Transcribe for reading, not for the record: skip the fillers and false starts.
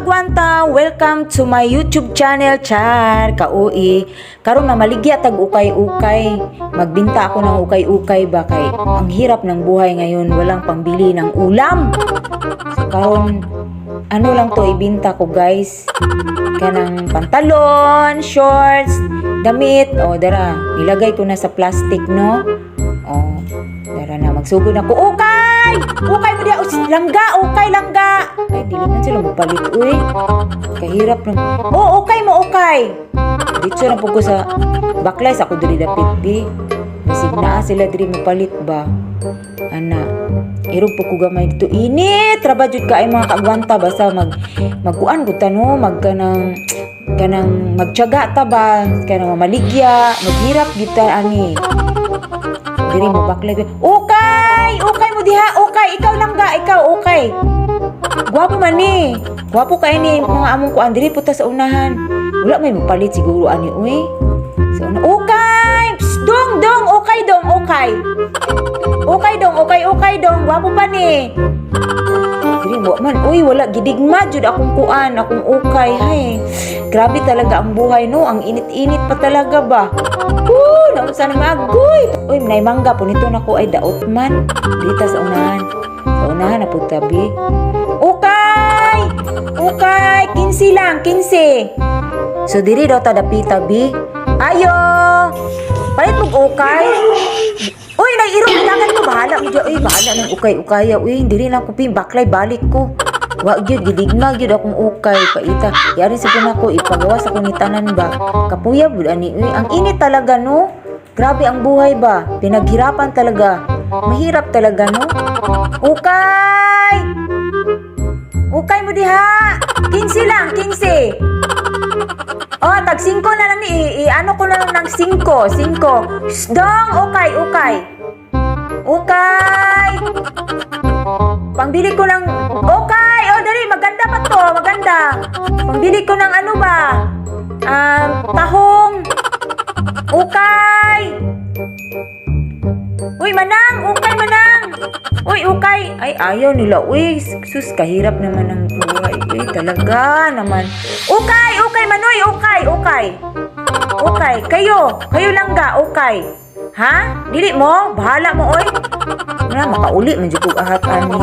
Kaagwanta! Welcome to my YouTube channel, Char! Kaui. Karon mamaligya tag ukay-ukay. Magbinta ako ng ukay-ukay ba kay ang hirap ng buhay ngayon, walang pangbili ng ulam. So karon ano lang to ibinta ko, guys? Kanang pantalon, shorts, damit. O dara, nilagay ko na sa plastic, no? O, dara na, magsugod na ko. Ukay! Ukay mo diya! Us, langga! Ukay, langga! Ay, dili man sila mopalit, uy. Kahirap na. Oh, ukay mo, ukay! Dito na po ko sa baklay sa ako diri dapit, bi. Bisig naa sila diri mopalit ba? Ana, irog po ko gamay dito. Init! Traba jud ka ay, mga kaagwanta, basta magkuan gud ta, no, magkanang kanang magtiyaga ta ba, kanang mamaligya, maghirap gyud ta ani. Diri mo baklay. Ukay! Ukay mo diha, ukay. Ikaw lang ga, ikaw ukay. Gwapo man ni. Gwapo kay ni mga among kuan diri po ta sa unahan. Wala may mopalit siguro ani, uy. Sa una, ukay! Psst, dong, dong, ukay dong, ukay. Ukay dong, ukay, ukay dong. Gwapo pa ni. Diri mo man, uy, wala gidigma jud akong kuan, akong ukay. Hay, grabe talaga ang buhay, no. Ang init-init pa talaga ba. Woo, naunsa na magoy. Uy, nay mangga po nito nako ay daot man. Dita sa unahan. Sa unahan na pud tabi. Ukay! Ukay, 15 lang, 15. So diri daw ta dapita bi. Ayo! Palit mo ukay. Uy, naiirog dagan ko, bahala mo diya. Uy, bahala ng ukay-ukaya. Uy, diri lang ko pin baklay balik ko. Wa gyud gidigma gyud akong ukay paita. Yari sa ko ipagawas ako ni tanan ba. Kapuya bud ani, uy. Ang init talaga, no. Grabe ang buhay ba. Pinaghirapan talaga. Mahirap talaga, no. Ukay! Ukay mo diha. 15 lang, 15. Oh, tag 5 na lang ni ano ko na lang ng 5, 5. Shh, dong, ukay, ukay. Ukay. Pangbili ko ng ukay. Oh, dali, maganda pa to, maganda. Pangbili ko ng ano ba? Tahong. Ukay. Uy, manang, ukay manang. Uy, ukay. Ay, ayaw nila. Uy, sus, kahirap naman ang buhay. Uy, talaga naman. Ukay, ukay, manoy, ukay, ukay. Ukay, kayo, kayo lang ga, ukay. Ha? Dili mo? Bahala mo, oy. Wala, makauli man jud kog ahat ani.